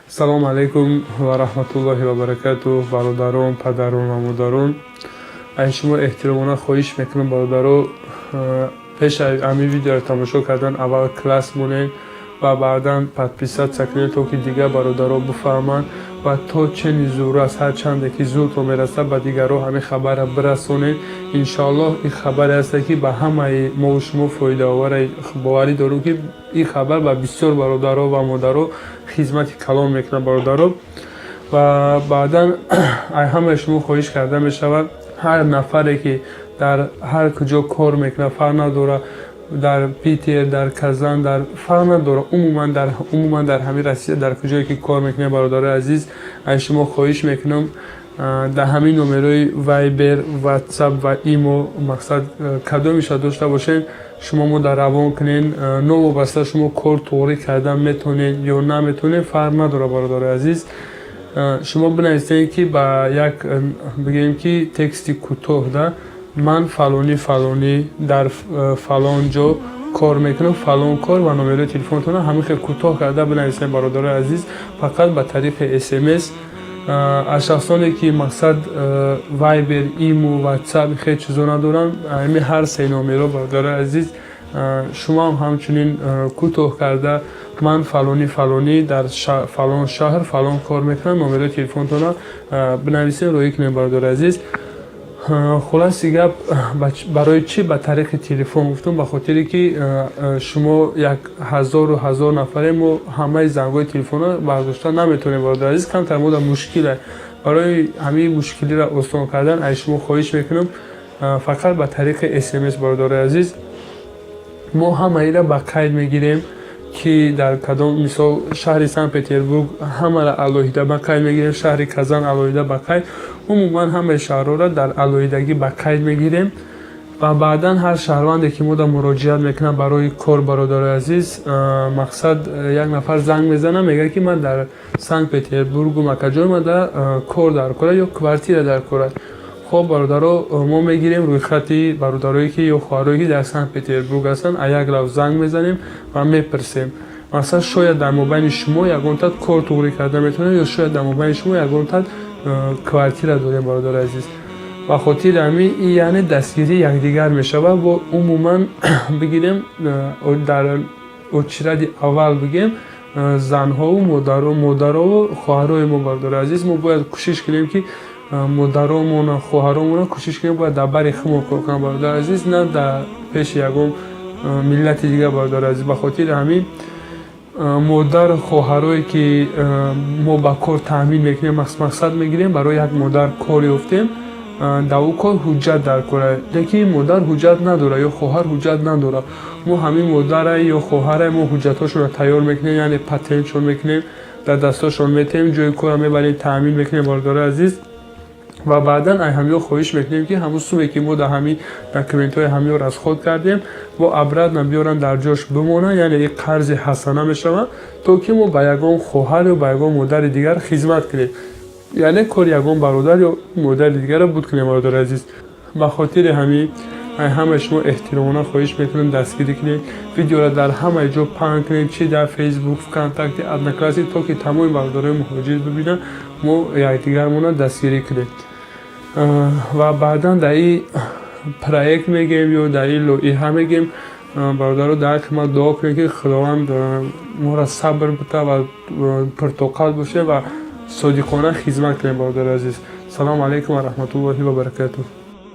Салому алайкум ва раҳматуллоҳи ва баракатуҳ, бародарон, падарон ва модарон. Аз шумо эҳтиромона хоҳиш мекунам, бародаро, пеш аз ҳамин видеоро тамошо кардан аввал класс монед ва баъдан подписаться кунед, то ки дигар бародаро бифаҳманд ва то чени зур аст, ҳар чанде ки зуртон мерасад, ба дигарро ҳамин хабарро бирасонед. Иншоаллоҳ, ин хабаре ҳаста, ки ба ҳамаи мову шумо фоидаовар. Боварӣ дорем, ки ин хабар ба бисёр бародаро ва модаро хизмати калон мекунад, бародаро. Ва баъдан аз ҳамаи шумо хоҳиш карда мешавад: ҳар нафаре, ки дар ҳар куҷо кор мекунад, фарқ надорад, дар Питер, дар Казан, дар фарқ надорад, умуман дар ҳамин Россия дар куҷое ки кор мекунед, бародарои азиз, аз шумо хоҳиш мекунам, дар ҳамин номерои Вайбер, Ватсап ва Имо, мақсад, кадомеша дошта бошед, шумо мо дар равон кунед. Новобаста шумо кор туғрӣ кардан метавонед ё наметавонед, фарқ надорад, бародарои азиз, шумо бинависед, ки ба як, бигӯем, ки тексти кӯтоҳ да: «Ман фалонӣ фалонӣ, дар фалон ҷо кор мекунам, фалон кор», ва номерои телефонтонро ҳамин хел кӯтоҳ карда бинависед, бародарои азиз, фақат ба тариқи СМС. Аз шахсоне, ки, мақсад, Вайбер, Имо, Ватсап, хел чизо надоранд, ҳамин ҳар се номеро, бародарои азиз, шумоам ҳамчунин кӯтоҳ карда: «Ман фалонӣ фалонӣ, дар фалон шаҳр фалон кор мекунам», номерои телефонтонро бинависед, роҳӣ кунед, бародари азиз. Хулоси гап, барои чӣ ба тариқи телефон гуфтам? Ба хотире ки шумо як ҳазору ҳазор нафаре, мо ҳамаи зангҳои телефонро бардошта наметавонем, бародари азиз, камтар мода мушкиле. Барои ҳамин мушкилиро осон кардан аз шумо хоҳиш мекунам, фақат ба тариқи СМС, бародари азиз. Мо ҳамаиро ба қайд мегирем, ки дар кадом, мисол, шаҳри Санкт Петербург ҳамаро алоҳида ба қайд мегирем, шаҳри Казан алоҳида ба қайд, умуман ҳамаи шаҳрҳоро дар алоҳидагӣ ба қайд мегирем. Ва баъдан ҳар шаҳрванде, ки мода муроҷиат мекунад барои кор, бародарои азиз, мақсад, як нафар занг мезанад, мегӯяд, ки ман дар Санкт Петербургу макаҷой омада, кор дар кора ё квартира дар кора. Хоб, бародаро, мо мегирем рӯйхати бародарое ки ё хоҳарое ки дар Санкт Петербург ҳастанд, а як лав занг мезанем ва мепурсем. Масалан, шояд дар мобайни шумо ягонтат кор туғрӣ карда метавонед ё шояд дар мобайни шумо ягонтат квартира дорем, бародари азиз. Ба хотири ҳамин ин, яъне, дастгирии якдигар мешавад. Бо умуман бигирем, дар очереди аввал бигем, занҳову модарову хоҳарои мо. Бародари азиз, мо бояд кӯшиш кунем, ки модаромона, хоҳаромона кӯшиш кунем, бояд дар бари худмон кор кунам, бародари азиз, на дар пеши ягон миллати дигар, бародари азиз. Ба хотири ҳамин модар, хоҳарое ки мо ба кор таъмин мекунем, мақсад мегирем, барои як модар кор ёфтем, дар ӯ кор ҳуҷҷат дар кора, лекин модар ҳуҷҷат надорад ё хоҳар ҳуҷҷат надорад. Мо ҳамин модара ё хоҳара мо ҳуҷҷатҳошонро тайёр мекунем, яъне патентшон мекунем, дар дастошон метаҳем, ҷои корро мебарем, таъмин мекунем, бародари азиз. Ва баъдан ай ҳамиҳо хоҳиш мекунем, ки ҳамун суме, ки мо дар ҳамин документҳои ҳамиҳо расход кардем, бо обратно биёранд, дар ҷош бимонанд, яъне ин қарзи ҳасана мешавад, то ки мо ба ягон хоҳар ё ба ягон модари дигар хизмат кунем, яъне кори ягон бародар ё модари дигарро буд кунем, бародари азиз. Ба хотири ҳамин ай ҳамаи шумо эҳтиромона хоҳиш мекунем, дастгирӣ кунед, видеоро дар ҳамаи ҷо паҳн кунед, чи дар Фейсбук, ВКонтакте, Одноклассники, то ки тамоми бародарои муҳоҷир бибинанд, мо якдигармонро дастгирӣ кунем. Ва баъдан дар ин проект мегӯем ё дар ин лоиҳа мегӯем, бародаро, дар ҳаққи ман дуо кунед, ки Худованд моро сабр бита ва пуртоқат бошем ва содиқона хизмат кунем, бародари азиз. Салому алайкум ва раҳматуллоҳи ва баракатуҳ.